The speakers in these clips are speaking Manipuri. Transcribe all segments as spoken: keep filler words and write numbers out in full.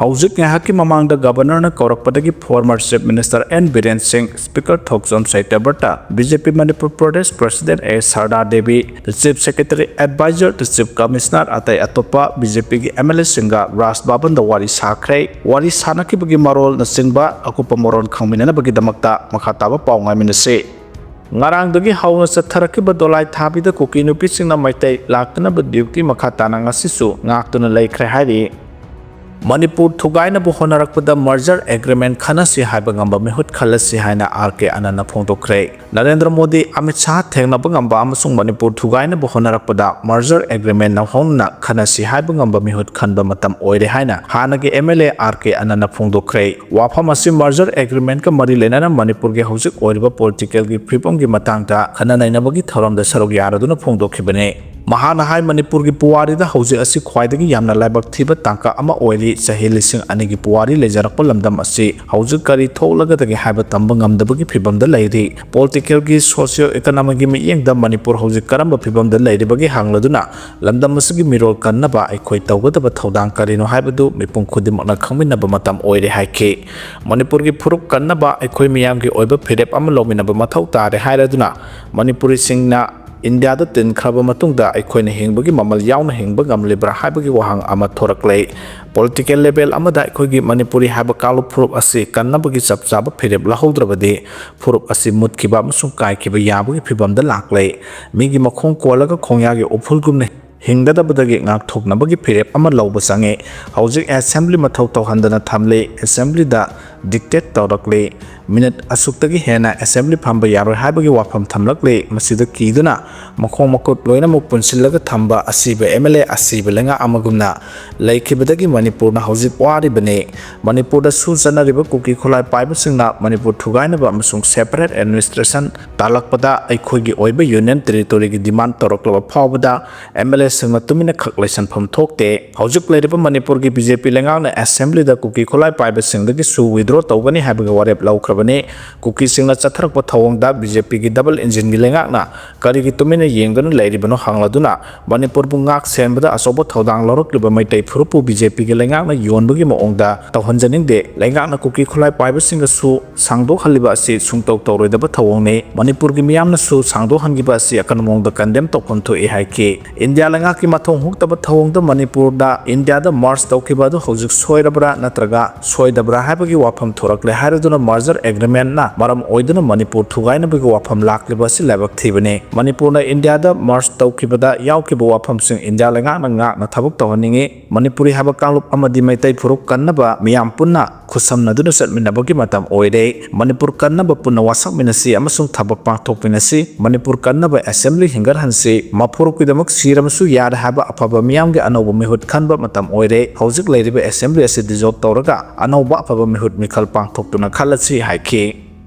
ꯍꯧꯖꯤꯛ ꯉꯥꯏꯍꯥꯛꯀꯤ ꯃꯃꯥꯡꯗ Governorꯅ ꯀꯧꯔꯛꯄꯗꯒꯤ former Chief Minister N Biren Singh, Speaker Thokchom Saitabata, B J P Manipur Pradesh President A Sharda Devi, Chief Secretary, Advisor to Chief Commissioner, ꯑꯇꯩ ꯑꯇꯣꯞꯄ B J Pꯒꯤ M L Aꯁꯤꯡꯒ Raj Bhavanꯗ ꯋꯥꯔꯤ ꯁꯥꯈ꯭ꯔꯦ꯫ ꯋꯥꯔꯤ ꯁꯥꯅꯈꯤꯕꯒꯤ ꯃꯔꯣꯜꯅꯆꯤꯡꯕ ꯑꯀꯨꯞꯄ ꯃꯔꯣꯜ ꯈꯪꯃꯤꯟꯅꯅꯕꯒꯤꯗꯃꯛꯇ ꯃꯈꯥ ꯇꯥꯕ ꯄꯥꯎ ꯉꯥꯏꯃꯤꯟꯅꯁꯤ꯫ ꯉꯔꯥꯡꯗꯒꯤ ꯍꯧꯅ ꯆꯠꯊꯔꯛꯈꯤꯕ ꯗꯣꯂꯥꯏ ꯊꯥꯕꯤꯗ ꯀꯨꯀꯤ ꯅꯨꯄꯤꯁꯤꯡꯅ ꯃꯩꯇꯩ ꯂꯥꯛꯇꯅꯕ duty ꯃꯈꯥ ꯇꯥꯅ ꯉꯁꯤꯁꯨ ꯉꯥꯛꯇꯨꯅ ꯂꯩꯈ꯭ꯔꯦ ꯍꯥꯏꯔꯤ꯫ ꯃꯅꯤꯄꯨꯔ ꯊꯨꯒꯥꯏꯅꯕ ꯍꯣꯠꯅꯔꯛꯄꯗ merger agreement ꯈꯟꯅꯁꯤ ꯍꯥꯏꯕ ꯉꯝꯕ ꯃꯤꯍꯨꯠ ꯈꯜꯂꯁꯤ ꯍꯥꯏꯅ R K Anandꯅ ꯐꯣꯡꯗꯣꯛꯈ꯭ꯔꯦ꯫ ꯅꯔꯦꯟꯗ꯭ꯔ ꯃꯣꯗꯤ, ꯑꯃꯤꯠ ꯁꯥꯍ ꯊꯦꯡꯅꯕ ꯉꯝꯕ ꯑꯃꯁꯨꯡ ꯃꯅꯤꯄꯨꯔ ꯊꯨꯒꯥꯏꯅꯕ ꯍꯣꯠꯅꯔꯛꯄꯗ merger agreement ꯅꯧꯍꯧꯅꯅ ꯈꯟꯅꯁꯤ ꯍꯥꯏꯕ ꯉꯝꯕ ꯃꯤꯍꯨꯠ ꯈꯟꯕ ꯃꯇꯝ ꯑꯣꯏꯔꯦ ꯍꯥꯏꯅ ꯍꯥꯟꯅꯒꯤ M L A R K Anandꯅ ꯐꯣꯡꯗꯣꯛꯈ꯭ꯔꯦ꯫ ꯋꯥꯐꯝ ꯑꯁꯤ merger agreementꯀ ꯃꯔꯤ ꯂꯩꯅꯅ ꯃꯅꯤꯄꯨꯔꯒꯤ ꯍꯧꯖꯤꯛ ꯑꯣꯏꯔꯤꯕ politicalꯒꯤ ꯐꯤꯕꯝꯒꯤ ꯃꯇꯥꯡꯗ ꯈꯟꯅ ꯅꯩꯅꯕꯒꯤ ꯊꯧꯔꯝꯗ ꯁꯔꯨꯛ ꯌꯥꯔꯗꯨꯅ ꯐꯣꯡꯗꯣꯛꯈꯤꯕꯅꯤ꯫ ꯃꯍꯥꯛꯅ ꯍꯥꯏ, ꯃꯅꯤꯄꯨꯔꯒꯤ ꯄꯨꯋꯥꯔꯤꯗ ꯍꯧꯖꯤꯛ ꯑꯁꯤ ꯈ꯭ꯋꯥꯏꯗꯒꯤ ꯌꯥꯝꯅ ꯂꯥꯏꯕꯛ ꯊꯤꯕ ꯇꯥꯡꯀꯛ ꯑꯃ ꯑꯣꯏꯔꯤ꯫ ꯆꯍꯤ ꯂꯤꯁꯤꯡ ꯑꯅꯤꯒꯤ ꯄꯨꯋꯥꯔꯤ ꯂꯩꯖꯔꯛꯄ ꯂꯝꯗꯝ ꯑꯁꯤ ꯍꯧꯖꯤꯛ ꯀꯔꯤ ꯊꯣꯛꯂꯒꯗꯒꯦ ꯍꯥꯏꯕ ꯇꯝꯕ ꯉꯝꯗꯕꯒꯤ ꯐꯤꯕꯝꯗ ꯂꯩꯔꯤ꯫ Political-ꯒꯤ, socio-economic-ꯒꯤ ꯃꯤꯠꯌꯦꯡꯗ ꯃꯅꯤꯄꯨꯔ ꯍꯧꯖꯤꯛ ꯀꯔꯝꯕ ꯐꯤꯕꯝꯗ ꯂꯩꯔꯤꯕꯒꯦ ꯍꯪꯂꯗꯨꯅ, ꯂꯝꯗꯝ ꯑꯁꯤꯒꯤ ꯃꯤꯔꯣꯜ ꯀꯟꯅꯕ ꯑꯩꯈꯣꯏ ꯇꯧꯒꯗꯕ ꯊꯧꯗꯥꯡ ꯀꯔꯤꯅꯣ ꯍꯥꯏꯕꯗꯨ ꯃꯤꯄꯨꯝ ꯈꯨꯗꯤꯡꯃꯛꯅ ꯈꯪꯃꯤꯟꯅꯕ ꯃꯇꯝ ꯑꯣꯏꯔꯦ ꯍꯥꯏꯈꯤ꯫ ꯃꯅꯤꯄꯨꯔꯒꯤ ꯐꯨꯔꯨꯞ ꯀꯟꯅꯕ ꯑꯩꯈꯣꯏ ꯃꯤꯌꯥꯝꯒꯤ ꯑꯣꯏꯕ ꯐꯤꯔꯦꯞ ꯑꯃ ꯂꯧꯃꯤꯟꯅꯕ ꯃꯊꯧ ꯇꯥꯔꯦ ꯍꯥꯏꯔꯗꯨꯅ, ꯃꯅꯤꯄꯨꯔꯤꯁꯤꯡꯅ ꯏꯟꯗꯤꯌꯥꯗ ꯇꯤꯟꯈ꯭ꯔꯕ ꯃꯇꯨꯡꯗ ꯑꯩꯈꯣꯏꯅ ꯍꯤꯡꯕꯒꯤ ꯃꯃꯜ ꯌꯥꯎꯅ ꯍꯤꯡꯕ ꯉꯝꯂꯤꯕ꯭ꯔꯥ ꯍꯥꯏꯕꯒꯤ ꯋꯥꯍꯪ ꯑꯃ ꯊꯣꯔꯛꯂꯦ꯫ Political level ꯑꯃꯗ ꯑꯩꯈꯣꯏꯒꯤ ꯃꯅꯤꯄꯨꯔꯤ ꯍꯥꯏꯕ ꯀꯥꯡꯂꯨꯞ ꯐꯨꯔꯨꯞ ꯑꯁꯤ ꯀꯟꯅꯕꯒꯤ ꯆꯞ ꯆꯥꯕ ꯐꯤꯔꯦꯞ ꯂꯧꯍꯧꯗ꯭ꯔꯕꯗꯤ ꯐꯨꯔꯨꯞ ꯑꯁꯤ ꯃꯨꯠꯈꯤꯕ ꯑꯃꯁꯨꯡ ꯀꯥꯏꯈꯤꯕ ꯌꯥꯕꯒꯤ ꯐꯤꯕꯝꯗ ꯂꯥꯛꯂꯦ꯫ ꯃꯤꯒꯤ ꯃꯈꯣꯡ ꯀꯣꯜꯂꯒ ꯈꯣꯡꯌꯥꯒꯤ ꯎꯐꯨꯜꯒꯨꯝꯅ ꯍꯤꯡꯒꯗꯕꯗꯒꯤ ꯉꯥꯛꯊꯣꯛꯅꯕꯒꯤ ꯐꯤꯔꯦꯞ ꯑꯃ ꯂꯧꯕ ꯆꯪꯉꯤ꯫ ꯍꯧꯖꯤꯛ assembly ꯃꯊꯧ ꯇꯧꯍꯟꯗꯅ ꯊꯝꯂꯤ꯫ Assembly-ꯗ dictate ꯇꯧꯔꯛꯂꯤ꯫ Minute ꯑꯁꯨꯛꯇꯒꯤ ꯍꯦꯟꯅ assembly ꯐꯝꯕ ꯌꯥꯔꯣꯏ ꯍꯥꯏꯕꯒꯤ ꯋꯥꯐꯝ ꯊꯝꯂꯛꯂꯤ꯫ ꯃꯁꯤꯗ ꯀꯤꯗꯨꯅ ꯃꯈꯣꯡ ꯃꯈꯨꯠ ꯂꯣꯏꯅꯃꯛ ꯄꯨꯟꯁꯤꯜꯂꯒ ꯊꯝꯕ ꯑꯁꯤꯕ M L A ꯑꯁꯤꯕ ꯂꯩꯉꯥꯛ ꯑꯃꯒꯨꯝꯅ ꯂꯩꯈꯤꯕꯗꯒꯤ ꯃꯅꯤꯄꯨꯔꯅ ꯍꯧꯖꯤꯛ ꯋꯥꯔꯤꯕꯅꯤ꯫ ꯃꯅꯤꯄꯨꯔꯗ ꯁꯨ ꯆꯠꯅꯔꯤꯕ ꯀꯨꯀꯤ ꯈꯨꯠꯂꯥꯏ ꯄꯥꯏꯕꯁꯤꯡꯅ ꯃꯅꯤꯄꯨꯔ ꯊꯨꯒꯥꯏꯅꯕ ꯑꯃꯁꯨꯡ separate administration ꯇꯥꯜꯂꯛꯄꯗ ꯑꯩꯈꯣꯏꯒꯤ ꯑꯣꯏꯕ union territory-ꯒꯤ demand ꯇꯧꯔꯛꯂꯕ ꯐꯥꯎꯕꯗ M L A-ꯁꯤꯡꯅ ꯇꯨꯃꯤꯟꯅ ꯈꯛ ꯂꯩꯁꯟꯐꯝ ꯊꯣꯛꯇꯦ꯫ ꯍꯧꯖꯤꯛ ꯂꯩꯔꯤꯕ ꯃꯅꯤꯄꯨꯔꯒꯤ B J P ꯂꯩꯉꯥꯛꯅ assembly-ꯗ ꯀꯨꯀꯤ ꯈꯨꯠꯂꯥꯏ ꯄꯥꯏꯕꯁꯤꯡꯗꯒꯤ ꯁꯨ withdraw ꯇꯧꯒꯅꯤ ꯍꯥꯏꯕꯒꯤ ꯋꯥꯔꯦꯞ ꯂꯧꯈ꯭ꯔꯕꯅꯤ꯫ ꯀꯨꯀꯤꯁꯤꯡꯅ ꯆꯠꯊꯔꯛꯄ ꯊꯧꯑꯣꯡꯗ ꯕꯤ ꯖꯦ ꯄꯤꯒꯤ ꯗꯕꯜ ꯏꯟꯖꯤꯟꯒꯤ ꯂꯩꯉꯥꯛꯅ ꯀꯔꯤꯒꯤ ꯇꯨꯃꯤꯟꯅ ꯌꯦꯡꯗꯨꯅ ꯂꯩꯔꯤꯕꯅꯣ ꯍꯪꯂꯗꯨꯅ ꯃꯅꯤꯄꯨꯔꯕꯨ ꯉꯥꯛ ꯁꯦꯟꯕꯗ ꯑꯆꯧꯕ ꯊꯧꯗꯥꯡ ꯂꯧꯔꯛꯂꯤꯕ ꯃꯩꯇꯩ ꯐꯨꯔꯨꯞꯄꯨ ꯕꯤ ꯖꯦ ꯄꯤꯒꯤ ꯂꯩꯉꯥꯛꯅ ꯌꯣꯟꯕꯒꯤ ꯃꯑꯣꯡꯗ ꯇꯧꯍꯟꯖꯅꯤꯡꯗꯦ꯫ ꯂꯩꯉꯥꯛꯅ ꯀꯨꯀꯤ ꯈꯨꯠꯂꯥꯏ ꯄꯥꯏꯕꯁꯤꯡꯒꯁꯨ ꯁꯥꯡꯗꯣꯛꯍꯜꯂꯤꯕ ꯑꯁꯤ ꯁꯨꯡꯇꯧ ꯇꯧꯔꯣꯏꯗꯕ ꯊꯧꯑꯣꯡꯅꯤ꯫ ꯃꯅꯤꯄꯨꯔꯒꯤ ꯃꯤꯌꯥꯝꯅꯁꯨ ꯁꯥꯡꯗꯣꯛꯍꯟꯈꯤꯕ ꯑꯁꯤ ꯑꯀꯟꯕ ꯃꯑꯣꯡꯗ ꯀꯟꯗꯦꯝ ꯇꯧꯐꯝ ꯊꯣꯛꯏ ꯍꯥꯏꯈꯤ꯫ ꯏꯟꯗꯤꯌꯥ ꯂꯩꯉꯥꯛꯀꯤ ꯃꯊꯣꯡ ꯍꯨꯛꯇꯕ ꯊꯧꯑꯣꯡꯗ ꯃꯅꯤꯄꯨꯔꯗ ꯏꯟꯗꯤꯌꯥꯗ ꯃꯔꯖ ꯇꯧꯈꯤꯕ ꯑꯗꯨ ꯍꯧꯖꯤꯛ ꯁꯣꯏꯔꯕ꯭ꯔꯥ ꯅꯠꯇ꯭ꯔꯒ ꯁꯣꯏꯗꯕ꯭ꯔꯥ ꯍꯥꯏꯕꯒꯤ ꯋꯥꯐꯝ ꯊꯣꯔꯛꯂꯦ ꯍꯥꯏꯔꯗꯨꯅ ꯃꯔꯖꯔ ꯑꯦꯒ꯭ꯔꯤꯃꯦꯟꯅ ꯃꯔꯝ ꯑꯣꯏꯗꯨꯅ ꯃꯅꯤꯄꯨꯔ ꯊꯨꯒꯥꯏꯅꯕꯒꯤ ꯋꯥꯐꯝ ꯂꯥꯛꯂꯤꯕ ꯑꯁꯤ ꯂꯥꯏꯕꯛ ꯊꯤꯕꯅꯤ꯫ ꯃꯅꯤꯄꯨꯔꯅ ꯏꯟꯗꯤꯌꯥꯗ ꯃꯔꯖ ꯇꯧꯈꯤꯕꯗ ꯌꯥꯎꯈꯤꯕ ꯋꯥꯐꯝꯁꯤꯡ ꯏꯟꯗꯤꯌꯥ ꯂꯩꯉꯥꯛꯅ ꯉꯥꯛꯅ ꯊꯕꯛ ꯇꯧꯍꯟꯅꯤꯡꯏ꯫ ꯃꯅꯤꯄꯨꯔꯤ ꯍꯥꯏꯕ ꯀꯥꯡꯂꯨꯞ ꯑꯃꯗꯤ ꯃꯩꯇꯩ ꯐꯨꯔꯨꯞ ꯀꯟꯅꯕ ꯃꯤꯌꯥꯝ ꯄꯨꯟꯅ ꯈꯨꯠꯁꯝꯅꯗꯨꯅ ꯆꯠꯃꯤꯟꯅꯕꯒꯤ ꯃꯇꯝ ꯑꯣꯏꯔꯦ꯫ ꯃꯅꯤꯄꯨꯔ ꯀꯟꯅꯕ ꯄꯨꯟꯅ ꯋꯥꯁꯛꯃꯤꯟꯅꯁꯤ ꯑꯃꯁꯨꯡ ꯊꯕꯛ ꯄꯥꯡꯊꯣꯛꯃꯤꯟꯅꯁꯤ꯫ ꯃꯅꯤꯄꯨꯔ ꯀꯟꯅꯕ ꯑꯦꯁꯦꯝꯕ꯭ꯂꯤ ꯍꯤꯡꯒꯠꯍꯟꯁꯤ꯫ ꯃꯐꯨꯔꯨꯞꯀꯤꯗꯃꯛ ꯁꯤꯔꯕꯁꯨ ꯌꯥꯔꯦ ꯍꯥꯏꯕ ꯑꯐꯕ ꯃꯤꯌꯥꯝꯒꯤ ꯑꯅꯧꯕ ꯃꯤꯍꯨꯠ ꯈꯟꯕ ꯃꯇꯝ ꯑꯣꯏꯔꯦ꯫ ꯍꯧꯖꯤꯛ ꯂꯩꯔꯤꯕ ꯑꯦꯁꯦꯝꯕ꯭ꯂꯤ ꯑꯁꯤ ꯗꯤꯖꯣꯜꯕ ꯇꯧꯔꯒ ꯑꯅꯧꯕ ꯑꯐꯕ ꯃꯤꯍꯨꯠ ꯃꯤꯈꯜ ꯄꯥꯡꯊꯣꯛꯇꯨꯅ ꯈꯜꯂꯁꯤ ꯍꯥꯏꯈꯤ꯫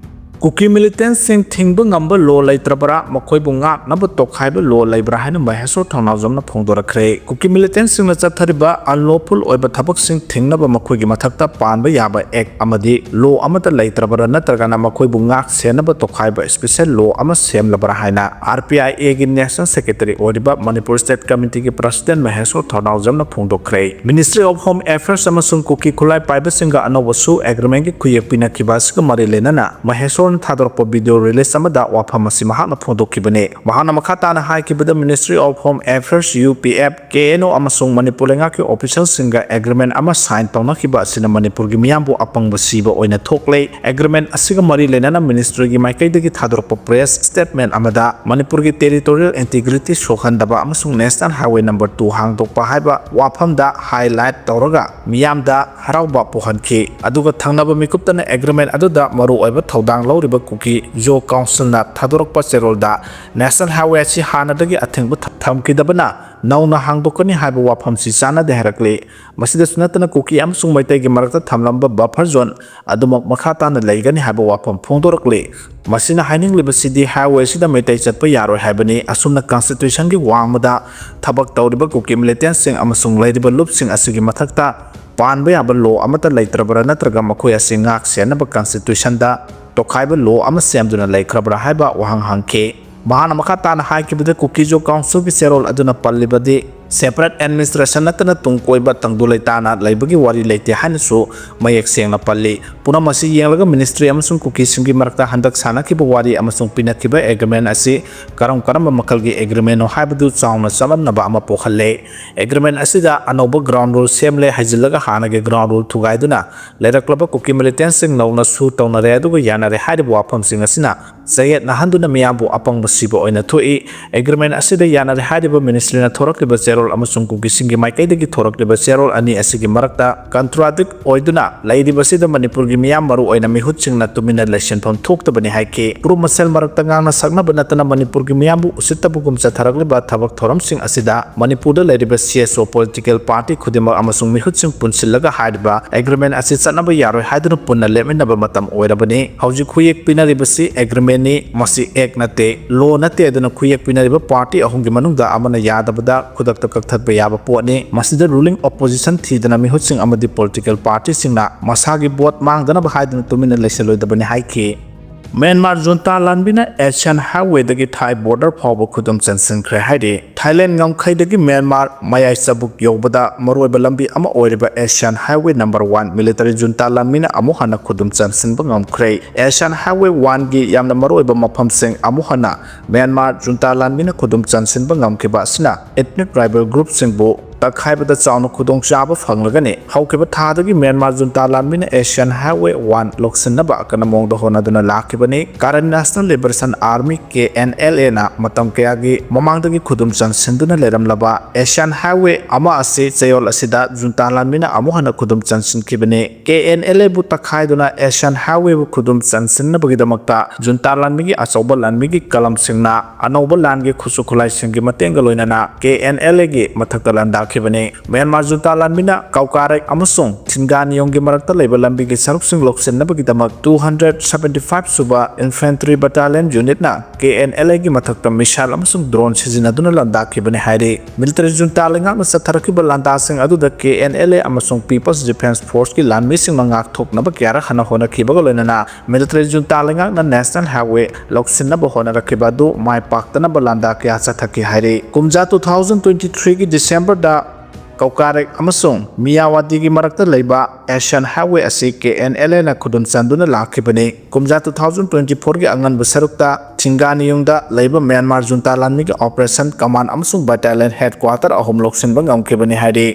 ꯀꯨꯀꯤ ꯃꯤꯂꯤꯇꯦꯟꯁꯤꯡ ꯊꯤꯡꯕ ꯉꯝꯕ ꯂꯣ ꯂꯩꯇ꯭ꯔꯕ꯭ꯔꯥ? ꯃꯈꯣꯏꯕꯨ ꯉꯥꯛꯅꯕ ꯇꯣꯈꯥꯏꯕ ꯂꯣ ꯂꯩꯕ꯭ꯔꯥ ꯍꯥꯏꯅ ꯃꯍꯦꯁꯣꯔ ꯊꯧꯅꯥꯎꯖꯝꯅ ꯐꯣꯡꯗꯣꯔꯛꯈ꯭ꯔꯦ꯫ ꯀꯨꯀꯤ ꯃꯤꯂꯤꯇꯦꯟꯁꯤꯡꯅ ꯆꯠꯊꯔꯤꯕ ꯑꯟꯂꯣꯐꯨꯜ ꯑꯣꯏꯕ ꯊꯕꯛꯁꯤꯡ ꯊꯤꯡꯅꯕ ꯃꯈꯣꯏꯒꯤ ꯃꯊꯛꯇ ꯄꯥꯟꯕ ꯌꯥꯕ ꯑꯦꯛ ꯑꯃꯗꯤ ꯂꯣ ꯑꯃꯠꯇ ꯂꯩꯇ꯭ꯔꯕ꯭ꯔꯥ ꯅꯠꯇ꯭ꯔꯒꯅ ꯃꯈꯣꯏꯕꯨ ꯉꯥꯛ ꯁꯦꯟꯅꯕ ꯇꯣꯈꯥꯏꯕ ꯁ꯭ꯄꯦꯁꯦꯜ ꯂꯣ ꯑꯃ ꯁꯦꯝꯂꯕ꯭ꯔꯥ ꯍꯥꯏꯅ ꯑꯥꯔ ꯄꯤ ꯑꯥꯏ ꯑꯦꯒꯤ ꯅꯦꯁꯅꯦꯜ ꯁꯦꯀ꯭ꯔꯦꯇꯔꯤ ꯑꯣꯏꯔꯤꯕ ꯃꯅꯤꯄꯨꯔ ꯁ꯭ꯇꯦꯠ ꯀꯃꯤꯇꯤꯒꯤ ꯄ꯭ꯔꯁꯤꯗꯦꯟ ꯃꯍꯦꯁꯣꯔ ꯊꯧꯅꯥꯎꯖꯝꯅ ꯐꯣꯡꯗꯣꯛꯈ꯭ꯔꯦ꯫ ꯃꯤꯅꯤꯁꯇ꯭ꯔꯤ ꯑꯣꯐ ꯍꯣꯝ ꯑꯦꯐꯤꯌꯔꯁ ꯑꯃꯁꯨꯡ ꯀꯨꯀꯤ ꯈꯨꯠꯂꯥꯏ ꯄꯥꯏꯕꯁꯤꯡꯒ ꯑꯅꯧꯕꯁꯨ ꯑꯦꯒ꯭ꯔꯤꯃꯦꯟꯒꯤ ꯈꯨꯌꯦꯛ ꯄꯤꯅꯈꯤꯕ ꯑꯁꯤꯒ ꯃꯔꯤ ꯂꯩꯅꯅ ꯃꯍꯦꯁꯣꯔꯅ ꯊꯥꯗꯣꯔꯛꯄ ꯚꯤꯗꯤꯑꯣ ꯔꯤꯂꯤꯖ ꯑꯃꯗ ꯋꯥꯐꯝ ꯑꯁꯤ ꯃꯍꯥꯛꯅ ꯐꯣꯡꯗꯣꯛꯈꯤꯕꯅꯤ꯫ ꯃꯍꯥꯛꯅ ꯃꯈꯥ ꯇꯥꯅ ꯍꯥꯏꯈꯤꯕꯗ ministry of home affairs, U P F, K N O ꯑꯃꯁꯨꯡ ꯃꯅꯤꯄꯨꯔ ꯂꯩꯉꯥꯛꯀꯤ ꯑꯣꯐꯤꯁꯤꯌꯦꯜꯁꯤꯡꯒ ꯑꯦꯒ꯭ꯔꯤꯃꯦꯟ ꯑꯃ ꯁꯥꯏꯟ ꯇꯧꯅꯈꯤꯕ ꯑꯁꯤꯅ ꯃꯅꯤꯄꯨꯔꯒꯤ ꯃꯤꯌꯥꯝꯕꯨ ꯑꯄꯪꯕ ꯁꯤꯕ ꯑꯣꯏꯅ ꯊꯣꯛꯂꯦ꯫ ꯑꯦꯒ꯭ꯔꯤꯃꯦꯟ ꯑꯁꯤꯒ ꯃꯔꯤ ꯂꯩꯅꯅ ꯃꯤꯅꯤꯁꯇ꯭ꯔꯤꯒꯤ ꯃꯥꯏꯀꯩꯗꯒꯤ ꯊꯥꯗꯣꯔꯛꯄ ꯄ꯭ꯔꯦꯁ ꯁ꯭ꯇꯦꯠꯃꯦꯟ ꯑꯃꯗ ꯃꯅꯤꯄꯨꯔꯒꯤ ꯇꯦꯔꯤꯇꯣꯔꯤꯌꯦꯜ ꯏꯟꯇꯤꯒ꯭ꯔꯤꯇꯤ ꯁꯣꯛꯍꯟꯗꯕ ꯑꯃꯁꯨꯡ ꯅꯦꯁꯅꯦꯜ ꯍꯥꯏꯋꯦ ꯅꯝꯕꯔ ꯇꯨ ꯍꯥꯡꯗꯣꯛꯄ ꯍꯥꯏꯕ ꯋꯥꯐꯝꯗ ꯍꯥꯏꯂꯥꯏꯠ ꯇꯧꯔꯒ ꯃꯤꯌꯥꯝꯗ ꯍꯔꯥꯎꯕ ꯄꯣꯛꯍꯟꯈꯤ꯫ ꯑꯗꯨꯒ ꯊꯪꯅꯕ ꯃꯤꯀꯨꯞꯇꯅ ꯑꯦꯒ꯭ꯔꯤꯃꯦꯟ ꯑꯗꯨꯗ ꯃꯔꯨꯑꯣꯏꯕ ꯊꯧꯗꯥꯡ ꯂꯧꯔꯤꯕ ꯀꯨꯀꯤ ꯖꯣ ꯀꯥꯎꯟꯁꯤꯜꯅ ꯊꯥꯗꯣꯔꯛꯄ ꯆꯦꯔꯣꯜꯗ ꯅꯦꯁꯅꯦꯜ ꯍꯥꯏꯋꯦ ꯑꯁꯤ ꯍꯥꯟꯅꯗꯒꯤ ꯑꯊꯤꯡꯕ ꯊ-, ꯊꯝꯈꯤꯗꯕꯅ ꯅꯧꯅ ꯍꯥꯡꯗꯣꯛꯀꯅꯤ ꯍꯥꯏꯕ ꯋꯥꯐꯝꯁꯤ ꯆꯥꯟꯅꯗꯦ ꯍꯥꯏꯔꯛꯂꯤ꯫ ꯃꯁꯤꯗꯁꯨ ꯅꯠꯇꯅ ꯀꯨꯀꯤ ꯑꯃꯁꯨꯡ ꯃꯩꯇꯩꯒꯤ ꯃꯔꯛꯇ ꯊꯝꯂꯝꯕ ꯕꯐꯔ ꯖꯣꯟ ꯑꯗꯨꯃꯛ ꯃꯈꯥ ꯇꯥꯅ ꯂꯩꯒꯅꯤ ꯍꯥꯏꯕ ꯋꯥꯐꯝ ꯐꯣꯡꯗꯣꯔꯛꯂꯤ꯫ ꯃꯁꯤꯅ ꯍꯥꯏꯅꯤꯡꯂꯤꯕꯁꯤꯗꯤ ꯍꯥꯏꯋꯦ ꯑꯁꯤꯗ ꯃꯩꯇꯩ ꯆꯠꯄ ꯌꯥꯔꯣꯏ ꯍꯥꯏꯕꯅꯤ꯫ ꯑꯁꯨꯝꯅ ꯀꯟꯁꯇꯤꯇ꯭ꯌꯨꯁꯟꯒꯤ ꯋꯥꯡꯃꯗ ꯊꯕꯛ ꯇꯧꯔꯤꯕ ꯀꯨꯀꯤ ꯃꯤꯂꯤꯇꯦꯟꯁꯤꯡ ꯑꯃꯁꯨꯡ ꯂꯩꯔꯤꯕ ꯂꯨꯞꯁꯤꯡ ꯑꯁꯤꯒꯤ ꯃꯊꯛꯇ ꯄꯥꯟꯕ ꯌꯥꯕ ꯂꯣ ꯑꯃꯠꯇ ꯂꯩꯇ꯭ꯔꯕ꯭ꯔꯥ, ꯅꯠꯇ꯭ꯔꯒ ꯃꯈꯣꯏ ꯑꯁꯤ ꯉꯥꯛ ꯁꯦꯟꯅꯕ ꯀꯟꯁꯇꯤꯇ꯭ꯌꯨꯁꯟꯗ ꯇꯣꯈꯥꯏꯕ ꯂꯣ ꯑꯃ ꯁꯦꯝꯗꯨꯅ ꯂꯩꯈ꯭ꯔꯕ꯭ꯔꯥ ꯍꯥꯏꯕ ꯋꯥꯍꯪ ꯍꯪꯈꯤ꯫ ꯃꯍꯥꯛꯅ ꯃꯈꯥ ꯇꯥꯅ ꯍꯥꯏꯈꯤꯕꯗ, ꯀꯨꯀꯤꯖꯣ ꯀꯥꯎꯟꯁꯤꯜꯒꯤ ꯆꯦꯔꯣꯜ ꯑꯗꯨꯅ ꯄꯜꯂꯤꯕꯗꯤ ꯁꯦꯄꯔꯦꯠ ꯑꯦꯗꯃꯤꯅꯤꯁꯇ꯭ꯔꯦꯁꯟ ꯅꯠꯇꯅ ꯇꯨꯡ ꯀꯣꯏꯕ ꯇꯪꯗꯨ ꯂꯩꯇꯥꯅ ꯂꯩꯕꯒꯤ ꯋꯥꯔꯤ ꯂꯩꯇꯦ ꯍꯥꯏꯅꯁꯨ ꯃꯌꯦꯛ ꯁꯦꯡꯅ ꯄꯜꯂꯤ꯫ ꯄꯨꯝꯅꯃꯛ ꯑꯁꯤ ꯌꯦꯡꯂꯒ ꯃꯤꯅꯤꯁꯇ꯭ꯔꯤ ꯑꯃꯁꯨꯡ ꯀꯨꯀꯤꯁꯤꯡꯒꯤ ꯃꯔꯛꯇ ꯍꯟꯗꯛ ꯁꯥꯟꯅꯈꯤꯕ ꯋꯥꯔꯤ ꯑꯃꯁꯨꯡ ꯄꯤꯅꯈꯤꯕ ꯑꯦꯒ꯭ꯔꯤꯃꯦꯟ ꯑꯁꯤ ꯀꯔꯝ ꯀꯔꯝꯕ ꯃꯈꯜꯒꯤ ꯑꯦꯒ꯭ꯔꯤꯃꯦꯟꯅꯣ ꯍꯥꯏꯕꯗꯨ ꯆꯥꯎꯅ ꯆꯃꯝꯅꯕ ꯑꯃ ꯄꯣꯛꯍꯜꯂꯦ꯫ ꯑꯦꯒ꯭ꯔꯤꯃꯦꯟ ꯑꯁꯤꯗ ꯑꯅꯧꯕ ꯒ꯭ꯔꯥꯎꯟ ꯔꯨꯜ ꯁꯦꯝꯂꯦ ꯍꯥꯏꯖꯤꯜꯂꯒ ꯍꯥꯟꯅꯒꯤ ꯒ꯭ꯔꯥꯎꯟ ꯔꯨꯜ ꯊꯨꯒꯥꯏꯗꯨꯅ ꯂꯩꯔꯛꯂꯕ ꯀꯨꯀꯤ ꯃꯤꯂꯤꯇꯦꯟꯁꯤꯡ ꯅꯧꯅ ꯁꯨ ꯇꯧꯅꯔꯦ, ꯑꯗꯨꯒ ꯌꯥꯅꯔꯦ ꯍꯥꯏꯔꯤꯕ ꯋꯥꯐꯝꯁꯤꯡ ꯑꯁꯤꯅ ꯆꯌꯦꯠꯅꯍꯟꯗꯨꯅ ꯃꯤꯌꯥꯝꯕꯨ ꯑꯄꯪꯕ ꯁꯤꯕ ꯑꯣꯏꯅ ꯊꯣꯛꯏ꯫ ꯑꯦꯒ꯭ꯔꯤꯃꯦꯟ ꯑꯁꯤꯗ ꯌꯥꯅꯔꯦ ꯍꯥꯏꯔꯤꯕ ꯃꯤꯅꯤꯁꯇ꯭ꯔꯤꯅ ꯊꯣꯔꯛꯂꯤꯕ ꯆꯦꯔꯣꯜ ꯑꯃꯁꯨꯡ ꯀꯨꯀꯤꯁꯤꯡꯒꯤ ꯃꯥꯏꯀꯩꯗꯒꯤ ꯊꯣꯔꯛꯂꯤꯕ ꯆꯦꯔꯣꯜ ꯑꯅꯤ ꯑꯁꯤꯒꯤ ꯃꯔꯛꯇ ꯀꯟꯇ꯭ꯔꯥꯗꯤꯛ ꯑꯣꯏꯗꯨꯅ ꯂꯩꯔꯤꯕꯁꯤꯗ ꯃꯅꯤꯄꯨꯔꯒꯤ ꯃꯤꯌꯥꯝ, ꯃꯔꯨ ꯑꯣꯏꯅ ꯃꯤꯍꯨꯠꯁꯤꯡꯅ ꯇꯨꯃꯤꯟꯅ ꯂꯩꯁꯤꯟꯐꯝ ꯊꯣꯛꯇꯕꯅꯤ ꯍꯥꯏꯈꯤ꯫ ꯐꯨꯔꯨꯞ ꯃꯁꯦꯜ ꯃꯔꯛꯇ ꯉꯥꯡꯅ ꯁꯛꯅꯕ ꯅꯠꯇꯅ ꯃꯅꯤꯄꯨꯔꯒꯤ ꯃꯤꯌꯥꯝꯕꯨ ꯎꯁꯤꯠꯇꯕꯒꯨꯝ ꯆꯠꯊꯔꯛꯂꯤꯕ ꯊꯕꯛ ꯊꯧꯔꯝꯁꯤꯡ ꯑꯁꯤꯗ ꯃꯅꯤꯄꯨꯔꯗ ꯂꯩꯔꯤꯕ ꯁꯤ ꯑꯦꯁ ꯑꯣ ꯄꯣꯂꯤꯇꯤꯀꯦꯜ ꯄꯥꯔꯇꯤ ꯈꯨꯗꯤꯡꯃꯛ ꯑꯃꯁꯨꯡ ꯃꯤꯍꯨꯠꯁꯤꯡ ꯄꯨꯟꯁꯤꯜꯂꯒ ꯍꯥꯏꯔꯤꯕ ꯑꯦꯒ꯭ꯔꯤꯃꯦꯟ ꯑꯁꯤ ꯆꯠꯅꯕ ꯌꯥꯔꯣꯏ ꯍꯥꯏꯗꯨꯅ ꯄꯨꯟꯅ ꯂꯦꯞꯃꯤꯟꯅꯕ ꯃꯇꯝ ꯑꯣꯏꯔꯕꯅꯤ꯫ ꯍꯧꯖꯤꯛ ꯈꯨꯌꯦꯛ ꯄꯤꯅꯔꯤꯕꯁꯤ ꯑꯦꯒ꯭ꯔꯤꯃꯦꯟꯅꯤ, ꯃꯁꯤ ꯑꯦꯛ ꯅꯠꯇꯦ, ꯂꯣ ꯅꯠꯇꯦ꯫ ꯑꯗꯨꯅ ꯈꯨꯌꯦꯛ ꯄꯤꯅꯔꯤꯕ ꯄꯥꯔꯇꯤ ꯑꯍꯨꯝꯒꯤ ꯃꯅꯨꯡꯗ ꯑꯃꯅ ꯌꯥꯗꯕꯗ ꯈꯨꯗꯛꯇ ꯀꯛꯊꯠꯄ ꯌꯥꯕ ꯄꯣꯠꯅꯤ꯫ ꯃꯁꯤꯗ ꯔꯨꯂꯤꯡ ꯑꯣꯄꯣꯖꯤꯁꯟ ꯊꯤꯗꯅ ꯃꯤꯍꯨꯠꯁꯤꯡ ꯑꯃꯗꯤ ꯄꯣꯂꯤꯇꯤꯀꯦꯜ ꯄꯥꯔꯇꯤꯁꯤꯡꯅ ꯃꯁꯥꯒꯤ ꯚꯣꯠ ꯃꯥꯡꯗꯅꯕ ꯍꯥꯏꯗꯨꯅ ꯇꯨꯃꯤꯟꯅ ꯂꯩꯁꯤꯜꯂꯣꯏꯗꯕꯅꯤ ꯍꯥꯏꯈꯤ꯫ ꯃ꯭ꯌꯥꯟꯃꯥꯔ ꯖꯨꯟꯇꯥ ꯂꯥꯟꯃꯤꯅ ꯑꯦꯁꯤꯌꯥꯟ ꯍꯥꯏꯋꯦꯗꯒꯤ ꯊꯥꯏ ꯕꯣꯔꯗꯔ ꯐꯥꯎꯕ ꯈꯨꯗꯨꯝ ꯆꯟꯁꯤꯟꯈ꯭ꯔꯦ ꯍꯥꯏꯔꯤ꯫ ꯊꯥꯏꯂꯦꯟ ꯉꯝꯈꯩꯗꯒꯤ ꯃ꯭ꯌꯥꯟꯃꯥꯔ ꯃꯌꯥꯏ ꯆꯕꯨꯛ ꯌꯧꯕꯗ ꯃꯔꯨꯑꯣꯏꯕ ꯂꯝꯕꯤ ꯑꯃ ꯑꯣꯏꯔꯤꯕ Asian highway number one military junta ꯂꯥꯟꯃꯤꯅ ꯑꯃꯨꯛ ꯍꯟꯅ ꯈꯨꯗꯨꯝ ꯆꯟꯁꯤꯟꯕ ꯉꯝꯈ꯭ꯔꯦ꯫ ꯑꯦꯁꯤꯌꯥꯟ ꯍꯥꯏꯋꯦ ꯋꯥꯟꯒꯤ ꯌꯥꯝꯅ ꯃꯔꯨꯑꯣꯏꯕ ꯃꯐꯝꯁꯤꯡ ꯑꯃꯨꯛ ꯍꯟꯅ ꯃ꯭ꯌꯥꯟꯃꯥꯔ ꯖꯨꯟꯇꯥ ꯂꯥꯟꯃꯤꯅ ꯈꯨꯗꯨꯝ ꯆꯟꯁꯤꯟꯕ ꯉꯝꯈꯤꯕ ꯑꯁꯤꯅ ꯏꯊꯅꯤꯛ ꯇ꯭ꯔꯥꯏꯕꯦꯜ ꯒ꯭ꯔꯨꯞꯁꯤꯡꯕꯨ ꯇꯛꯈꯥꯏꯕꯗ ꯆꯥꯎꯅ ꯈꯨꯗꯣꯡꯆꯥꯕ ꯐꯪꯂꯒꯅꯤ꯫ ꯍꯧꯈꯤꯕ ꯊꯥꯗꯒꯤ ꯃ꯭ꯌꯥꯟꯃꯥꯔ ꯖꯨꯟꯇꯥ ꯂꯥꯟꯃꯤꯅ ꯑꯦꯁꯤꯌꯥꯟ ꯍꯥꯏꯋꯦ ꯋꯥꯟ ꯂꯣꯛꯁꯤꯟꯅꯕ ꯑꯀꯟꯕ ꯃꯑꯣꯡꯗ ꯍꯣꯠꯅꯗꯨꯅ ꯂꯥꯛꯈꯤꯕꯅꯤ꯫ Karen national liberation army, K N L ꯑꯦꯅ ꯃꯇꯝ ꯀꯌꯥꯒꯤ ꯃꯃꯥꯡꯗꯒꯤ ꯈꯨꯗꯨꯝ ꯆꯟꯁꯤꯟꯗꯨꯅ ꯂꯩꯔꯝꯂꯕ ꯑꯦꯁꯤꯌꯥꯟ ꯍꯥꯏꯋꯦ ꯑꯃ ꯑꯁꯤ ꯆꯌꯣꯜ ꯑꯁꯤꯗ ꯖꯨꯟꯇꯥ ꯂꯥꯟꯃꯤꯅ ꯑꯃꯨꯛ ꯍꯟꯅ ꯈꯨꯗꯨꯝ ꯆꯟꯁꯤꯟꯈꯤꯕꯅꯤ꯫ ꯀꯦ ꯑꯦꯟ ꯑꯦꯜ ꯑꯦꯕꯨ ꯇꯛꯈꯥꯏꯗꯨꯅ ꯑꯦꯁꯤꯌꯥꯟ ꯍꯥꯏꯋꯦꯕꯨ ꯈꯨꯗꯨꯝ ꯆꯟꯁꯤꯟꯅꯕꯒꯤꯗꯃꯛꯇ ꯖꯨꯟꯇꯥ ꯂꯥꯟꯃꯤꯒꯤ ꯑꯆꯧꯕ ꯂꯥꯟꯃꯤꯒꯤ ꯀꯂꯝꯁꯤꯡꯅ ꯑꯅꯧꯕ ꯂꯥꯟꯒꯤ ꯈꯨꯠꯁꯨ ꯈꯨꯠꯂꯥꯏꯁꯤꯡꯒꯤ ꯃꯇꯦꯡꯒ ꯂꯣꯏꯅꯅ ꯀꯦ ꯑꯦꯟ ꯑꯦꯜ ꯑꯦꯒꯤ ꯃꯊꯛꯇ ꯂꯥꯟꯗꯥ ꯈꯤꯕꯅꯤ꯫ ꯃ꯭ꯌꯥꯟꯃꯥꯔ ꯖꯨꯟꯇꯥ ꯂꯥꯟꯃꯤꯅ ꯀꯧꯀꯥꯔꯦꯛ ꯑꯃꯁꯨꯡ ꯊꯤꯡꯒꯥꯅꯤꯌꯣꯡꯒꯤ ꯃꯔꯛꯇ ꯂꯩꯕ ꯂꯝꯕꯤꯒꯤ ꯁꯔꯨꯛꯁꯤꯡ ꯂꯧꯁꯤꯟꯅꯕꯒꯤꯗꯃꯛ two hundred seventy five ꯁꯨꯕ Infantry Battalion Unit ꯅ K N L A ꯒꯤ ꯃꯊꯛꯇ missile ꯑꯃꯁꯨꯡ drone ꯁꯤꯖꯤꯟꯅꯗꯨꯅ ꯂꯥꯟꯗꯥꯈꯤꯕꯅꯤ ꯍꯥꯏꯔꯤ꯫ Military ꯖꯨꯟꯇꯥ ꯂꯩꯉꯥꯛꯅ ꯆꯠꯊꯔꯛꯈꯤꯕ ꯂꯥꯟꯗꯥꯁꯤꯡ ꯑꯗꯨꯗ K N L A ꯑꯃꯁꯨꯡ People's Defence Force ꯀꯤ ꯂꯥꯟꯃꯤꯁꯤꯡꯅ ꯉꯥꯛꯊꯣꯛꯅꯕ ꯀꯌꯥꯔꯛ ꯍꯟꯅ ꯍꯣꯠꯅꯈꯤꯕꯒ ꯂꯣꯏꯅꯅ Military ꯖꯨꯟꯇꯥ ꯂꯩꯉꯥꯛꯅ National Highway ꯂꯧꯁꯤꯟꯅꯕ ꯍꯣꯠꯅꯔꯛꯈꯤꯕ ꯑꯗꯨ ꯃꯥꯏ ꯄꯥꯛꯇꯅꯕ ꯂꯥꯟꯗꯥ ꯀꯌꯥ ꯆꯠꯊꯈꯤ ꯍꯥꯏꯔꯤ꯫ ꯀꯨꯝꯖꯥ two thousand twenty three ꯒꯤ December ꯗ ꯀꯧꯀꯥꯔꯦꯛ ꯑꯃꯁꯨꯡ ꯃꯤꯌꯥꯋꯥꯗꯤꯒꯤ ꯃꯔꯛꯇ ꯂꯩꯕ Asian Highway ꯑꯁꯤ K N L A ꯅ ꯈꯨꯗꯨꯝ ꯆꯟꯗꯨꯅ ꯂꯥꯛꯈꯤꯕꯅꯤ꯫ ꯀꯨꯝꯖꯥ two thousand twenty four ꯒꯤ ꯑꯉꯟꯕ ꯁꯔꯨꯛꯇ ꯊꯤꯡꯒꯥꯅꯤꯌꯨꯡꯗ ꯂꯩꯕ ꯃ꯭ꯌꯥꯟꯃꯥꯔ ꯖꯨꯟꯇꯥ ꯂꯥꯟꯃꯤꯒꯤ Operation Command ꯑꯃꯁꯨꯡ Battalion Headquarter ꯑꯍꯨꯝ ꯂꯧꯁꯤꯟꯕ ꯉꯝꯈꯤꯕꯅꯤ ꯍꯥꯏꯔꯤ꯫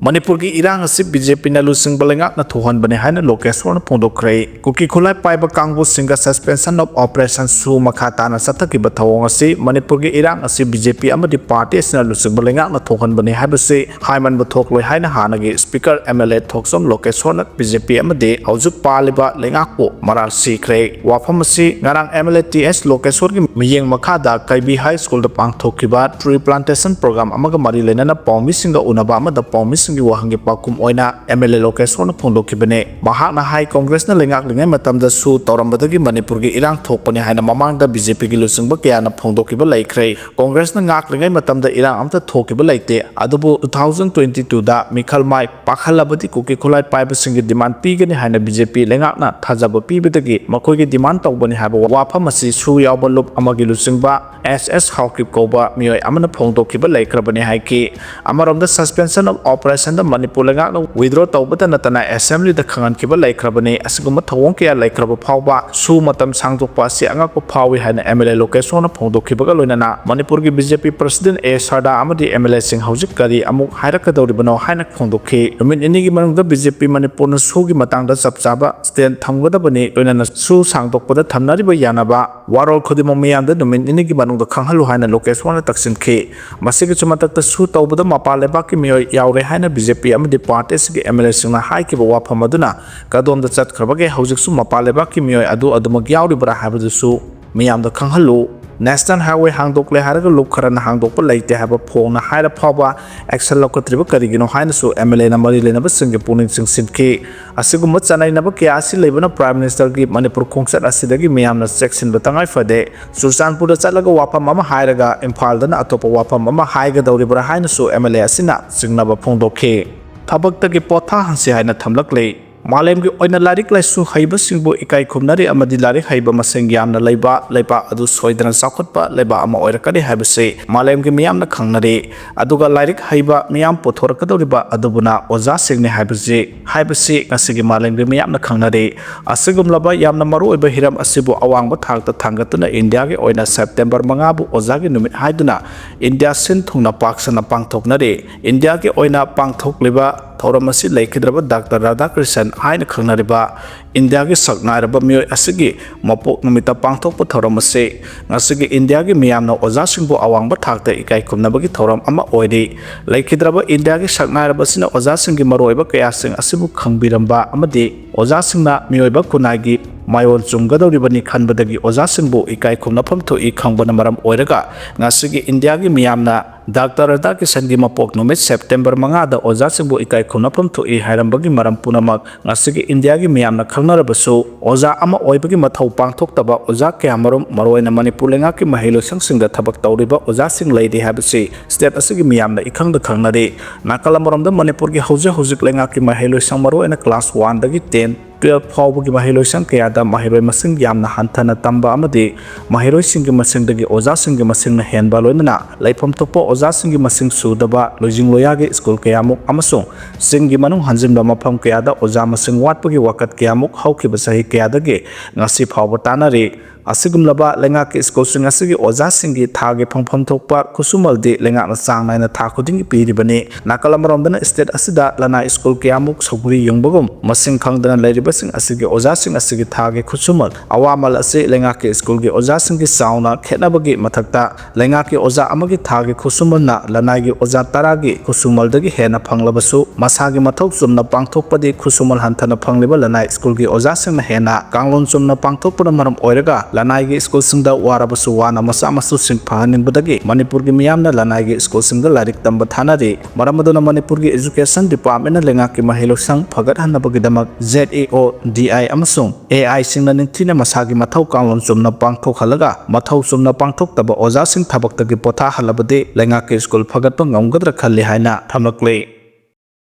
ꯃꯅꯤꯄꯨꯔꯒꯤ ꯏꯔꯥꯡ ꯑꯁꯤ B J P ꯅ ꯂꯨꯆꯤꯡꯕ ꯂꯩꯉꯥꯛꯅ ꯊꯣꯛꯍꯟꯕꯅꯤ ꯍꯥꯏꯅ ꯂꯣꯀꯦꯁꯣꯔꯅ ꯐꯣꯡꯗꯣꯛꯈ꯭ꯔꯦ꯫ ꯀꯨꯀꯤ ꯈꯨꯠꯂꯥꯏ ꯄꯥꯏꯕ ꯀꯥꯡꯕꯨꯁꯤꯡꯒ Suspension of Operation ꯁꯨ ꯃꯈꯥ ꯇꯥꯅ ꯆꯠꯊꯈꯤꯕ ꯊꯧꯑꯣꯡ ꯑꯁꯤ ꯃꯅꯤꯄꯨꯔꯒꯤ ꯏꯔꯥꯡ ꯑꯁꯤ B J P ꯑꯃꯗꯤ party ꯑꯁꯤꯅ ꯂꯨꯆꯤꯡꯕ ꯂꯩꯉꯥꯛꯅ ꯊꯣꯛꯍꯟꯕꯅꯤ ꯍꯥꯏꯕꯁꯤ ꯍꯥꯏꯃꯟꯕ ꯊꯣꯛꯂꯣꯏ ꯍꯥꯏꯅ ꯍꯥꯟꯅꯒꯤ Speaker M L A Thokchom ꯂꯣꯀꯦꯁꯣꯔꯅ B J P ꯑꯃꯗꯤ ꯍꯧꯖꯤꯛ ꯄꯥꯜꯂꯤꯕ ꯂꯩꯉꯥꯛꯄꯨ ꯃꯔꯥꯜ ꯁꯤꯈ꯭ꯔꯦ꯫ ꯋꯥꯐꯝ ꯑꯁꯤ ꯉꯔꯥꯡ M L A T S ꯂꯣꯀꯦꯁꯣꯔꯒꯤ ꯃꯤꯠꯌꯦꯡ ꯃꯈꯥꯗ ꯀꯩꯕꯤ High School ꯗ ꯄꯥꯡꯊꯣꯛꯈꯤꯕ tree plantation program ꯑꯃꯒ ꯃꯔꯤ ꯂꯩꯅꯅ ꯄꯥꯎꯃꯤꯁꯤꯡꯒ ꯎꯅꯕ ꯑꯃꯗ ꯄꯥꯎꯃꯤꯁꯤꯡꯒꯤ ꯋꯥꯍꯪꯒꯤ ꯄꯥꯎꯈꯨꯝ ꯑꯣꯏꯅ M L A ꯂꯣꯀꯦꯁꯣꯔꯅ ꯐꯣꯡꯗꯣꯛꯈꯤꯕꯅꯤ꯫ ꯃꯍꯥꯛꯅ ꯍꯥꯏ, Congress ꯅ ꯂꯩꯉꯥꯛꯂꯤꯉꯩ ꯃꯇꯝꯗ ꯁꯨ ꯇꯧꯔꯝꯕꯗꯒꯤ ꯃꯅꯤꯄꯨꯔꯒꯤ ꯏꯔꯥꯡ ꯊꯣꯛꯄꯅꯤ ꯍꯥꯏꯅ ꯃꯃꯥꯡꯗ B J P ꯒꯤ ꯂꯨꯆꯤꯡꯕ ꯀꯌꯥꯅ ꯐꯣꯡꯗꯣꯛꯈꯤꯕ ꯂꯩꯈ꯭ꯔꯦ꯫ Congress ꯅ ꯉꯥꯛꯂꯤꯉꯩ ꯃꯇꯝꯗ ꯏꯔꯥꯡ ꯑꯃꯠꯇ ꯊꯣꯛꯈꯤꯕ ꯂꯩꯇꯦ꯫ ꯑꯗꯨꯕꯨ two thousand twenty two ꯗ ꯃꯤꯈꯜ ꯃꯥꯏ ꯄꯥꯛꯍꯜꯂꯕꯗꯤ ꯀꯨꯀꯤ ꯈꯨꯠꯂꯥꯏ ꯄꯥꯏꯕꯁꯤꯡꯒꯤ demand ꯄꯤꯒꯅꯤ ꯍꯥꯏꯅ B J P ꯂꯩꯉꯥꯛꯅ ꯊꯥꯖꯕ ꯄꯤꯕꯗꯒꯤ ꯃꯈꯣꯏꯒꯤ demand ꯇꯧꯕꯅꯤ ꯍꯥꯏꯕ ꯋꯥꯐꯝ ꯑꯁꯤ ꯁꯨ ꯌꯥꯎꯕ ꯂꯨꯞ ꯑꯃꯒꯤ ꯂꯨꯆꯤꯡꯕ S S ꯍꯥꯎꯀꯤꯞ ꯀꯧꯕ ꯃꯤꯑꯣꯏ ꯑꯃꯅ ꯐꯣꯡꯗꯣꯛꯈꯤꯕ ꯂꯩꯈ꯭ꯔꯕꯅꯤ ꯍꯥꯏꯈꯤ꯫ ꯑꯃꯔꯣꯝꯗ Suspension of Operation ꯗ ꯃꯅꯤꯄꯨꯔ ꯂꯩꯉꯥꯛꯅ withdraw ꯇꯧꯕꯇ ꯅꯠꯇꯅ Assembly ꯗ ꯈꯪꯍꯟꯈꯤꯕ ꯂꯩꯈ꯭ꯔꯕꯅꯤ꯫ ꯑꯁꯤꯒꯨꯝꯕ ꯊꯧꯑꯣꯡ ꯀꯌꯥ ꯂꯩꯈ꯭ꯔꯕ ꯐꯥꯎꯕ ꯁꯨ ꯃꯇꯝ ꯁꯥꯡꯗꯣꯛꯄ ꯑꯁꯤ ꯑꯉꯛꯄ ꯐꯥꯎꯏ ꯍꯥꯏꯅ M L A ꯂꯣꯀꯦꯁꯣꯔꯅ ꯐꯣꯡꯗꯣꯛꯈꯤꯕꯒ ꯂꯣꯏꯅꯅ ꯃꯅꯤꯄꯨꯔꯒꯤ B J P President A ꯁꯔꯗꯥ ꯑꯃꯗꯤ M L A ꯁꯤꯡ ꯍꯧꯖꯤꯛ ꯀꯔꯤ ꯑꯃꯨꯛ ꯍꯥꯏꯔꯛꯀꯗꯧꯔꯤꯕꯅꯣ ꯍꯥꯏꯅ ꯐꯣꯡꯗꯣꯛꯈꯤ꯫ ꯅꯨꯃꯤꯠ ꯅꯤꯅꯤꯒꯤ ꯃꯅꯨꯡꯗ B J P ꯃꯅꯤꯄꯨꯔꯅ ꯁꯨꯒꯤ ꯃꯇꯥꯡꯗ ꯆꯞ ꯆꯥꯕ stand ꯊꯝꯒꯗꯕꯅꯤ, ꯂꯣꯏꯅꯅ ꯁꯨ ꯁꯥꯡꯗꯣꯛꯄꯗ ꯊꯝꯅꯔꯤꯕ ꯌꯥꯅꯕ ꯋꯥꯔꯣꯜ ꯈꯨꯗꯤꯡꯃꯛ ꯃꯤꯌꯥꯝꯗ ꯅꯨꯃꯤꯠ ꯅꯤꯅꯤꯒꯤ ꯃꯅꯨꯡꯗ ꯈꯪꯍꯜꯂꯨ ꯍꯥꯏꯅ ꯂꯣꯀꯦꯁꯣꯔꯅ ꯇꯛꯁꯤꯟꯈꯤ꯫ ꯃꯁꯤꯒꯤꯁꯨ ꯃꯊꯛꯇ ꯁꯨ ꯇꯧꯕꯗ ꯃꯄꯥꯟ ꯂꯩꯕꯥꯛꯀꯤ ꯃꯤꯑꯣꯏ ꯌꯥꯎꯔꯦ ꯍꯥꯏꯅ B J P ꯑꯃꯗꯤ party ꯑꯁꯤꯒꯤ M L A ꯁꯤꯡꯅ ꯍꯥꯏꯈꯤꯕ ꯋꯥꯐꯝ ꯑꯗꯨꯅ ꯀꯗꯣꯝꯗ ꯆꯠꯈ꯭ꯔꯕꯒꯦ? ꯍꯧꯖꯤꯛꯁꯨ ꯃꯄꯥꯟ ꯂꯩꯕꯥꯛꯀꯤ ꯃꯤꯑꯣꯏ ꯑꯗꯨ ꯑꯗꯨꯃꯛ ꯌꯥꯎꯔꯤꯕ꯭ꯔꯥ ꯍꯥꯏꯕꯗꯨꯁꯨ ꯃꯤꯌꯥꯝꯗ ꯈꯪꯍꯜꯂꯨ꯫ ꯅꯦꯁꯅꯦꯜ ꯍꯥꯏꯋꯦ ꯍꯥꯡꯗꯣꯛꯂꯦ ꯍꯥꯏꯔꯒ ꯂꯨꯞ ꯈꯔꯅ ꯍꯥꯡꯗꯣꯛꯄ ꯂꯩꯇꯦ ꯍꯥꯏꯕ ꯐꯣꯡꯅ ꯍꯥꯏꯔ ꯐꯥꯎꯕ action ꯂꯧꯈꯠꯇ꯭ꯔꯤꯕ ꯀꯔꯤꯒꯤꯅꯣ ꯍꯥꯏꯅꯁꯨ MLAꯅ ꯃꯔꯤ ꯂꯩꯅꯕꯁꯤꯡꯒꯤ ꯄꯨꯛꯅꯤꯡ ꯆꯤꯡꯁꯤꯟꯈꯤ꯫ ꯑꯁꯤꯒꯨꯝꯕ ꯆꯥꯅꯩꯅꯕ ꯀꯌꯥ ꯑꯁꯤ ꯂꯩꯕꯅ Prime Ministerꯒꯤ ꯃꯅꯤꯄꯨꯔ ꯈꯣꯡꯆꯠ ꯑꯁꯤꯗꯒꯤ ꯃꯤꯌꯥꯝꯅ ꯆꯦꯛꯁꯤꯟꯕ ꯇꯉꯥꯏ ꯐꯗꯦ꯫ ꯆꯨꯔꯆꯥꯟꯄꯨꯔꯗ ꯆꯠꯂꯒ ꯋꯥꯐꯝ ꯑꯃ ꯍꯥꯏꯔꯒ ꯏꯝꯐꯥꯜꯗꯅ ꯑꯇꯣꯞꯄ ꯋꯥꯐꯝ ꯑꯃ ꯍꯥꯏꯒꯗꯧꯔꯤꯕ꯭ꯔꯥ ꯍꯥꯏꯅꯁꯨ MLA ꯑꯁꯤꯅ ꯆꯤꯡꯅꯕ ꯐꯣꯡꯗꯣꯛꯈꯤ꯫ ꯊꯕꯛꯇꯒꯤ ꯄꯣꯊꯥꯍꯟꯁꯤ ꯍꯥꯏꯅ ꯊꯝꯂꯛꯂꯤ꯫ ꯃꯥꯂꯦꯝꯒꯤ ꯑꯣꯏꯅ ꯂꯥꯏꯔꯤꯛ ꯂꯥꯏꯁꯨ ꯍꯩꯕꯁꯤꯡꯕꯨ ꯏꯀꯥꯏ ꯈꯨꯝꯅꯔꯤ ꯑꯃꯗꯤ ꯂꯥꯏꯔꯤꯛ ꯍꯩꯕ ꯃꯁꯤꯡ ꯌꯥꯝꯅ ꯂꯩꯕ ꯂꯩꯕꯥꯛ ꯑꯗꯨ ꯁꯣꯏꯗꯅ ꯆꯥꯎꯈꯠꯄ ꯂꯩꯕꯥꯛ ꯑꯃ ꯑꯣꯏꯔꯛꯀꯅꯤ ꯍꯥꯏꯕꯁꯤ ꯃꯥꯂꯦꯝꯒꯤ ꯃꯤꯌꯥꯝꯅ ꯈꯪꯅꯔꯤ꯫ ꯑꯗꯨꯒ ꯂꯥꯏꯔꯤꯛ ꯍꯩꯕ ꯃꯤꯌꯥꯝ ꯄꯨꯊꯣꯔꯛꯀꯗꯧꯔꯤꯕ ꯑꯗꯨꯕꯨꯅ ꯑꯣꯖꯥꯁꯤꯡꯅꯤ ꯍꯥꯏꯕꯁꯤ, ꯍꯥꯏꯕꯁꯤ ꯉꯁꯤꯒꯤ ꯃꯥꯂꯦꯝꯒꯤ ꯃꯤꯌꯥꯝꯅ ꯈꯪꯅꯔꯤ꯫ ꯑꯁꯤꯒꯨꯝꯂꯕ ꯌꯥꯝꯅ ꯃꯔꯨꯑꯣꯏꯕ ꯍꯤꯔꯝ ꯑꯁꯤꯕꯨ ꯑꯋꯥꯡꯕ ꯊꯥꯛꯇ ꯊꯥꯡꯒꯠꯇꯨꯅ ꯏꯟꯗꯤꯌꯥꯒꯤ ꯑꯣꯏꯅ September ꯃꯉꯥꯕꯨ ꯑꯣꯖꯥꯒꯤ ꯅꯨꯃꯤꯠ ꯍꯥꯏꯗꯨꯅ ꯏꯟꯗꯤꯌꯥ ꯁꯤꯟ ꯊꯨꯡꯅ ꯄꯥꯛ ꯁꯟꯅ ꯄꯥꯡꯊꯣꯛꯅꯔꯤ꯫ ꯏꯟꯗꯤꯌꯥꯒꯤ ꯑꯣꯏꯅ ꯄꯥꯡꯊꯣꯛꯂꯤꯕ ꯊꯧꯔꯝ ꯑꯁꯤ ꯂꯩꯈꯤꯗ꯭ꯔꯕ ꯗꯥꯛꯇꯔ ꯔꯥꯙꯥꯀ꯭ꯔꯤꯁꯟ ꯍꯥꯏꯅ ꯈꯪꯅꯔꯤꯕ ꯏꯟꯗꯤꯌꯥꯒꯤ ꯁꯛꯅꯥꯏꯔꯕ ꯃꯤꯑꯣꯏ ꯑꯁꯤꯒꯤ ꯃꯄꯣꯛ ꯅꯨꯃꯤꯠꯇ ꯄꯥꯡꯊꯣꯛꯄ ꯊꯧꯔꯝ ꯑꯁꯤ ꯉꯁꯤꯒꯤ ꯏꯟꯗꯤꯌꯥꯒꯤ ꯃꯤꯌꯥꯝꯅ ꯑꯣꯖꯥꯁꯤꯡꯕꯨ ꯑꯋꯥꯡꯕ ꯊꯥꯛꯇ ꯏꯀꯥꯏ ꯈꯨꯝꯅꯕꯒꯤ ꯊꯧꯔꯝ ꯑꯃ ꯑꯣꯏꯔꯤ꯫ ꯂꯩꯈꯤꯗ꯭ꯔꯕ ꯏꯟꯗꯤꯌꯥꯒꯤ ꯁꯛꯅꯥꯏꯔꯕ ꯑꯁꯤꯅ ꯑꯣꯖꯥꯁꯤꯡꯒꯤ ꯃꯔꯨꯑꯣꯏꯕ ꯀꯌꯥꯁꯤꯡ ꯑꯁꯤꯕꯨ ꯈꯪꯕꯤꯔꯝꯕ ꯑꯃꯗꯤ ꯑꯣꯖꯥꯁꯤꯡꯅ ꯃꯤꯑꯣꯏꯕ ꯈꯨꯟꯅꯥꯏꯒꯤ ꯃꯥꯌꯣꯜ ꯆꯨꯝꯒꯗꯧꯔꯤꯕꯅꯤ ꯈꯟꯕꯗꯒꯤ ꯑꯣꯖꯥꯁꯤꯡꯕꯨ ꯏꯀꯥꯏ ꯈꯨꯝꯅꯐꯝ ꯊꯣꯛꯏ ꯈꯪꯕꯅ ꯃꯔꯝ ꯑꯣꯏꯔꯒ ꯉꯁꯤꯒꯤ ꯏꯟꯗꯤꯌꯥꯒꯤ ꯃꯤꯌꯥꯝꯅ ꯗꯥꯛꯇꯔ ꯔꯥꯙꯥꯀ꯭ꯔꯤꯁꯟꯒꯤ ꯃꯄꯣꯛ ꯅꯨꯃꯤꯠ September ꯃꯉꯥꯗ ꯑꯣꯖꯥꯁꯤꯡꯕꯨ ꯏꯀꯥꯏ ꯈꯨꯝꯅꯐꯝ ꯊꯣꯛꯏ ꯍꯥꯏꯔꯝꯕꯒꯤ ꯃꯔꯝ ꯄꯨꯝꯅꯃꯛ ꯉꯁꯤꯒꯤ ꯏꯟꯗꯤꯌꯥꯒꯤ ꯃꯤꯌꯥꯝꯅ ꯈꯪꯅꯔꯕꯁꯨ, ꯑꯣꯖꯥ ꯑꯃ ꯑꯣꯏꯕꯒꯤ ꯃꯊꯧ ꯄꯥꯡꯊꯣꯛꯇꯕ ꯑꯣꯖꯥ ꯀꯌꯥꯃꯔꯨꯝ, ꯃꯔꯨꯑꯣꯏꯅ ꯃꯅꯤꯄꯨꯔ ꯂꯩꯉꯥꯛꯀꯤ ꯃꯍꯩꯂꯣꯏꯁꯪꯁꯤꯡꯗ ꯊꯕꯛ ꯇꯧꯔꯤꯕ ꯑꯣꯖꯥꯁꯤꯡ ꯂꯩꯔꯤ ꯍꯥꯏꯕꯁꯤ state ꯑꯁꯤꯒꯤ ꯃꯤꯌꯥꯝꯅ ꯏꯈꯪꯗ ꯈꯪꯅꯔꯤ꯫ ꯅꯥꯀꯜ ꯑꯃꯔꯣꯝꯗ ꯃꯅꯤꯄꯨꯔꯒꯤ ꯍꯧꯖꯤꯛ ꯍꯧꯖꯤꯛ ꯂꯩꯉꯥꯛꯀꯤ ꯃꯍꯩꯂꯣꯏꯁꯪ ꯃꯔꯨꯑꯣꯏꯅ class one ꯗꯒꯤ ten, twelve ꯐꯥꯎꯕꯒꯤ ꯃꯍꯩꯂꯣꯏꯁꯪ ꯀꯌꯥꯗ ꯃꯍꯩꯔꯣꯏ ꯃꯁꯤꯡ ꯌꯥꯝꯅ ꯍꯟꯊꯅ ꯇꯝꯕ ꯑꯃꯗꯤ ꯃꯍꯩꯔꯣꯏꯁꯤꯡꯒꯤ ꯃꯁꯤꯡꯗꯒꯤ ꯑꯣꯖꯥꯁꯤꯡꯒꯤ ꯃꯁꯤꯡꯅ ꯍꯦꯟꯕ, ꯂꯣꯏꯅꯅ ꯂꯩꯐꯝ ꯊꯣꯛꯄ ꯑꯣꯖꯥꯁꯤꯡꯒꯤ ꯃꯁꯤꯡ ꯁꯨꯗꯕ, ꯂꯣꯏꯖꯤꯡ ꯂꯣꯌꯥꯒꯤ ꯁ꯭ꯀꯨꯜ ꯀꯌꯥꯃꯨꯛ ꯑꯃꯁꯨꯡ ꯆꯤꯡꯒꯤ ꯃꯅꯨꯡ ꯍꯟꯖꯤꯟꯕ ꯃꯐꯝ ꯀꯌꯥꯗ ꯑꯣꯖꯥ ꯃꯁꯤꯡ ꯋꯥꯠꯄꯒꯤ ꯋꯥꯀꯠ ꯀꯌꯥꯃꯨꯛ ꯍꯧꯈꯤꯕ ꯆꯍꯤ ꯀꯌꯥꯗꯒꯤ ꯉꯁꯤ ꯐꯥꯎꯕ ꯇꯥꯟꯅꯔꯤ꯫ ꯑꯁꯤꯒꯨꯝꯂꯕ ꯂꯩꯉꯥꯛꯀꯤ ꯁ꯭ꯀꯨꯜꯁꯤꯡ ꯑꯁꯤꯒꯤ ꯑꯣꯖꯥꯁꯤꯡꯒꯤ ꯊꯥꯒꯤ ꯐꯪꯐꯝ ꯊꯣꯛꯄ ꯈꯨꯠꯁꯨꯃꯜꯗꯤ ꯂꯩꯉꯥꯛꯅ ꯆꯥꯡ ꯅꯥꯏꯅ ꯊꯥ ꯈꯨꯗꯤꯡꯒꯤ ꯄꯤꯔꯤꯕꯅꯤ꯫ ꯅꯥꯀꯜ ꯑꯃꯔꯣꯝꯗꯅ state ꯑꯁꯤꯗ ꯂꯅꯥꯏ ꯁ꯭ꯀꯨꯜ ꯀꯌꯥꯃꯨꯛ ꯁꯧꯒ꯭ꯔꯤ ꯌꯨꯡꯕꯒꯨꯝ ꯃꯁꯤꯡ ꯈꯪꯗꯅ ꯂꯩꯔꯤꯕꯁꯤꯡ ꯑꯁꯤꯒꯤ ꯑꯣꯖꯥꯁꯤꯡ ꯑꯁꯤꯒꯤ ꯊꯥꯒꯤ ꯈꯨꯠꯁꯨꯃꯜ ꯑꯋꯥꯃꯜ ꯑꯁꯤ ꯂꯩꯉꯥꯛꯀꯤ ꯁ꯭ꯀꯨꯜꯒꯤ ꯑꯣꯖꯥꯁꯤꯡꯒꯤ ꯆꯥꯎꯅ ꯈꯦꯠꯅꯕꯒꯤ ꯃꯊꯛꯇ ꯂꯩꯉꯥꯛꯀꯤ ꯑꯣꯖꯥ ꯑꯃꯒꯤ ꯊꯥꯒꯤ ꯈꯨꯠꯁꯨꯃꯜꯅ ꯂꯅꯥꯏꯒꯤ ꯑꯣꯖꯥ ꯇꯔꯥꯒꯤ ꯈꯨꯠꯁꯨꯃꯜꯗꯒꯤ ꯍꯦꯟꯅ ꯐꯪꯂꯕꯁꯨ, ꯃꯁꯥꯒꯤ ꯃꯊꯧ ꯆꯨꯝꯅ ꯄꯥꯡꯊꯣꯛꯄꯗꯤ ꯈꯨꯠꯁꯨꯃꯜ ꯍꯟꯊꯅ ꯐꯪꯂꯤꯕ ꯂꯅꯥꯏ ꯁ꯭ꯀꯨꯜꯒꯤ ꯑꯣꯖꯥꯁꯤꯡꯅ ꯍꯦꯟꯅ ꯀꯥꯡꯂꯣꯟ ꯆꯨꯝꯅ ꯄꯥꯡꯊꯣꯛꯄꯅ ꯃꯔꯝ ꯑꯣꯏꯔꯒ ꯂꯅꯥꯏꯒꯤ ꯁ꯭ꯀꯨꯜꯁꯤꯡꯗ ꯋꯥꯔꯕꯁꯨ ꯋꯥꯅ ꯃꯆꯥ ꯃꯁꯨꯁꯤꯡ ꯐꯍꯟꯅꯤꯡꯕꯗꯒꯤ ꯃꯅꯤꯄꯨꯔꯒꯤ ꯃꯤꯌꯥꯝꯅ ꯂꯅꯥꯏꯒꯤ ꯁ꯭ꯀꯨꯜꯁꯤꯡꯗ ꯂꯥꯏꯔꯤꯛ ꯇꯝꯕ ꯊꯥꯅꯔꯤ꯫ ꯃꯔꯝ ꯑꯗꯨꯅ ꯃꯅꯤꯄꯨꯔꯒꯤ education departmentꯅ ꯂꯩꯉꯥꯛꯀꯤ ꯃꯍꯩ ꯂꯣꯏꯁꯪ ꯐꯒꯠꯍꯟꯅꯕꯒꯤꯗꯃꯛ Z E O, D I ꯑꯃꯁꯨꯡ A Iꯁꯤꯡꯅ ꯅꯤꯡꯊꯤꯅ ꯃꯁꯥꯒꯤ ꯃꯊꯧ ꯀꯥꯡꯂꯣꯟ ꯆꯨꯝꯅ ꯄꯥꯡꯊꯣꯛꯍꯜꯂꯒ, ꯃꯊꯧ ꯆꯨꯝꯅ ꯄꯥꯡꯊꯣꯛꯇꯕ ꯑꯣꯖꯥꯁꯤꯡ ꯊꯕꯛꯇꯒꯤ ꯄꯣꯊꯥꯍꯜꯂꯕꯗꯤ ꯂꯩꯉꯥꯛꯀꯤ ꯁ꯭ꯀꯨꯜ ꯐꯒꯠꯄ ꯉꯝꯒꯗ꯭ꯔꯥ ꯈꯜꯂꯤ ꯍꯥꯏꯅ ꯊꯝꯂꯛꯂꯤ꯫